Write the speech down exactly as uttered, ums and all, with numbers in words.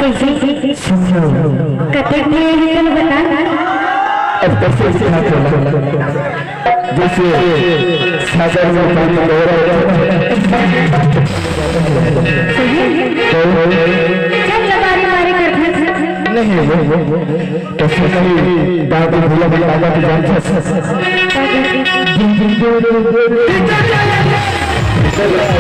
कैसे? सुनो। कतेक में है, चलो बता। अब कैसे दिखा बोला? जैसे सागर में पानी बह रहा है। सही? तो चल, लबारी मारे कर दे। नहीं, वो, वो, वो, तो फिर कभी बाबू भैया भी बाबा की जान।